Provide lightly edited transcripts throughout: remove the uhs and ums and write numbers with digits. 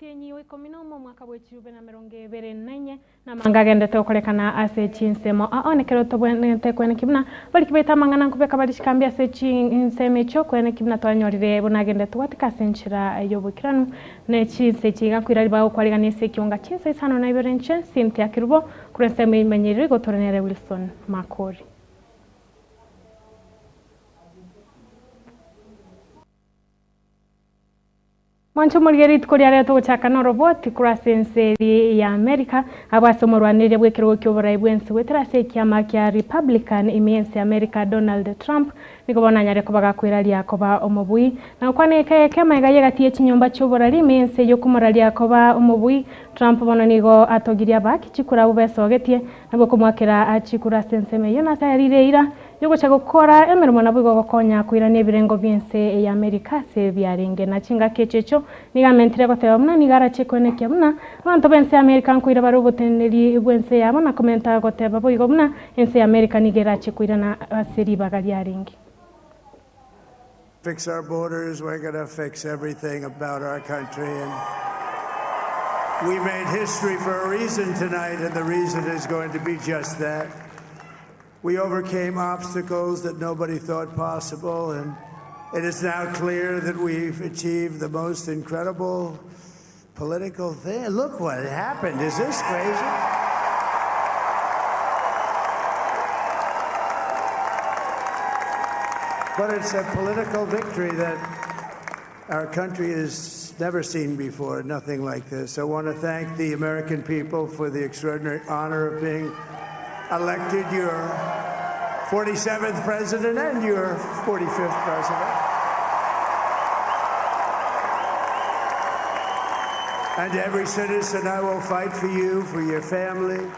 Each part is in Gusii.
Omotienyi o ikomi nomo omwaka bwe chirube na emerongo ebere na inye, na amanga agendete gokorekana ase chinsemo ao nekero tobwenerete kweneki buna bariki baito amang'ana nkobeka bare chikambi ase chinsemo echio kweneki buna twanyorire buna agendete gwatika ase enchera y'oboikeranu ne chinse echi iga nkoira ribaga gokwarigania ase ekionga chinsa isano na ibere inche Cynthia Kerubo korwa ensemo emenyerire igo tore nere Wilson Makori. Mwanche omorigie rituko ria rero togochaka noroboti korwa ase ense eri ya America, abwo ase omorwanereria bw'ekerogo ki'oborai bw'ense goetera ase ekiama kia Republican ime y'ense ya America Donald Trump nigo bono anyare koba gakoiraria koba omobui. Na gokwana eke eke magega y'egati ye chinyomba chi'oborari ime y'ense eyio komoraria koba omobui, Trump bono nigo atogirie abaaki chikura abwo besogetie nabwo komoakera chikura ase ensemo eyio nase ayarire eira Yogocha gokora emeremo naboigo gokonya koirania ebirengo bi'ense ya Amerika ase biarenge. Na chingaki echio echio nigo amentire goteba buna nigo arache koenekia buna abanto b'ense ya Amerika nkoira bare oboteneneri bw'ense yabo na komenta goteba boigo buna ense ya Amerika nigo erache koirana ase ribaga riarenge. Fix our borders, we're gonna fix everything about our country and we made history for a reason tonight and the reason is going to be just that. We overcame obstacles that nobody thought possible and it is now clear that we've achieved the most incredible political thing. Look what happened. Is this crazy? But it's a political victory that our country has never seen before, nothing like this. I want to thank the American people for the extraordinary honor of being elected your 47th president and your 45th president. And every citizen, I will fight for you, for your family,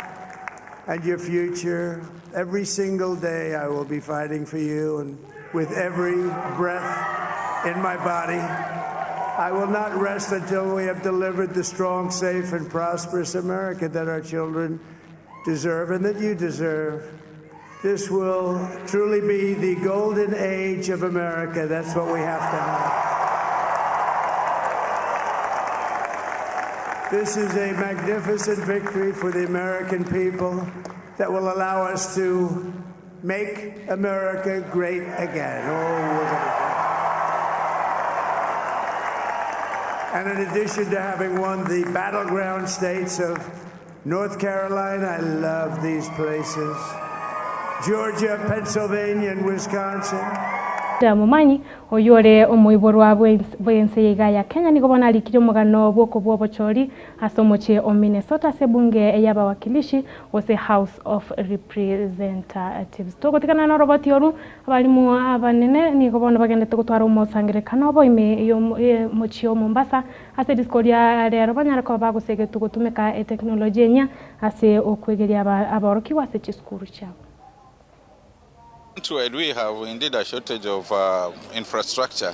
and your future. Every single day, I will be fighting for you, and with every breath in my body, I will not rest until we have delivered the strong, safe, and prosperous America that our children deserve and that you deserve. This will truly be the golden age of America. That's what we have to have. This is a magnificent victory for the American people that will allow us to make America great again. Oh, we're gonna do it. And in addition to having won the battleground states of North Carolina, I love these places, Georgia, Pennsylvania, and Wisconsin. Momanyi, oyio ore omoiborwa bw'ense ya iga ya Kenya nigo bono arikirie omogano bw'okobua obochori ase omochie o Minnesota ase ebunge y'abawakilishi gose House of Representatives. Togotigana noroboti oru, abalimu abanene nigo bono bagendete gotwara omosangererekano obo ime y'omochie o Mombasa Ase rituko ria rero banyare koba bagosegetwa gotumeka eteknolojia enyia ase okwegeria aborokigwa ase chisukuru chiabo. Countrywide we have indeed a shortage of infrastructure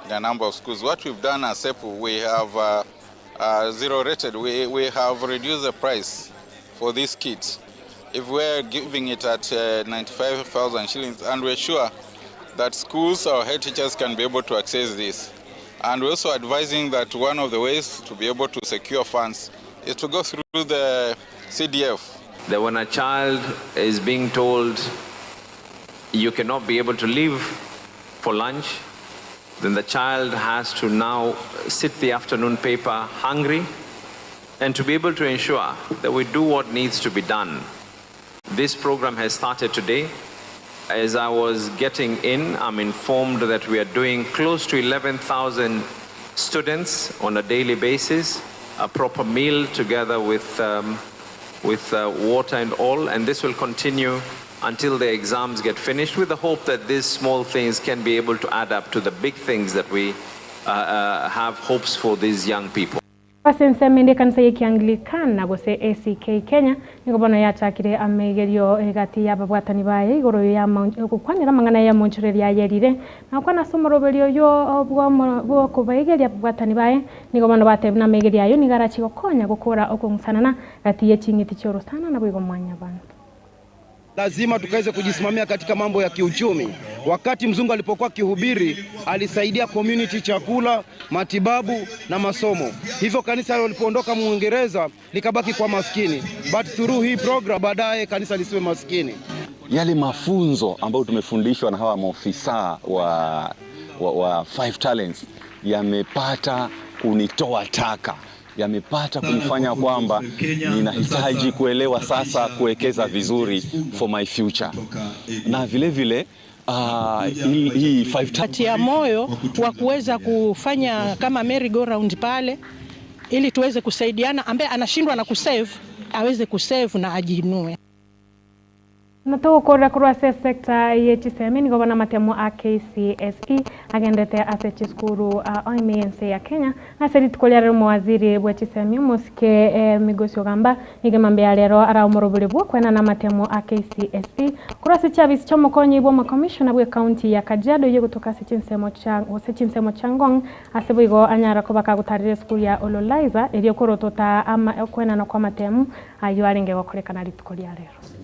in a number of schools. What we've done as SEPU, we have zero rated, we, we have reduced the price for these kits. If we're giving it at 95,000 shillings and we're sure that schools or head teachers can be able to access this. And we're also advising that one of the ways to be able to secure funds is to go through the CDF. That when a child is being told you cannot be able to leave for lunch, then the child has to now sit the afternoon paper hungry and to be able to ensure that we do what needs to be done. This program has started today. As I was getting in, I'm informed that we are doing close to 11,000 students on a daily basis, a proper meal together with, um, with uh, water and all, and this will continue until the exams get finished with the hope that these small things can be able to add up to the big things that we uh, uh, have hopes for these young people. Ase ensemo ende ekanisa y'Ekianglikana gose ACK Kenya nigo bono yachakire amaigerio egati y'ababwatani baye igoro y'ogokwanera amang'ana y'amonchoreria ayerire na gokwana ase omoroberio oyio bw'okobaigeria ababwatani baye nigo bono batebire buna amaigerio ayio nigo arachie gokonya gokora okong'usanana gati ye ching'iti chi'orosana naboigo mwanyabanto. Lazima tukaweze kujisimamia katika mambo ya kiuchumi. Wakati mzungu alipokuwa akihubiri, alisaidia community chakula, matibabu na masomo. Hivyo kanisa lilipoondoka Muingereza likabaki kwa maskini, but through hii program baadaye kanisa lisiwe maskini. Yale mafunzo ambayo tumefundishwa na hawa maofisa wa, wa, wa Five Talents yamepata kunitoa taka, yamepata kunifanya kwamba ninahitaji kuelewa sasa kuwekeza vizuri for my future, na vile vile hii, hii Five Talents ya moyo wa kuweza kufanya kama merry go round pale, ili tuweze kusaidiana, ambaye anashindwa na kusave aweze kusave na ajiinue. Na tũgũkũrĩra kũrwa ase sector ye chisemi nigo bana matemo a KCSE agendete ase chisukuru oime ya Kenya ase rituko ria rero mowaziri bwa chisemi omosike eh, Migosi Ogamba nigo mambia rero araomorobori bwo kwena na matemo a KCSE korwa ase chiabisi chia omokonyi bwa omokomishona bwa ekaunti ya Kajiado eye gotoka ase chinsemo chia gose chinsemo chia Ngong ase boigo anyara koba kagotarera esukuru ya Ololiza erio korotota ama okwenana kwa amatemo aywo arenge gokorekana rituko ria rero.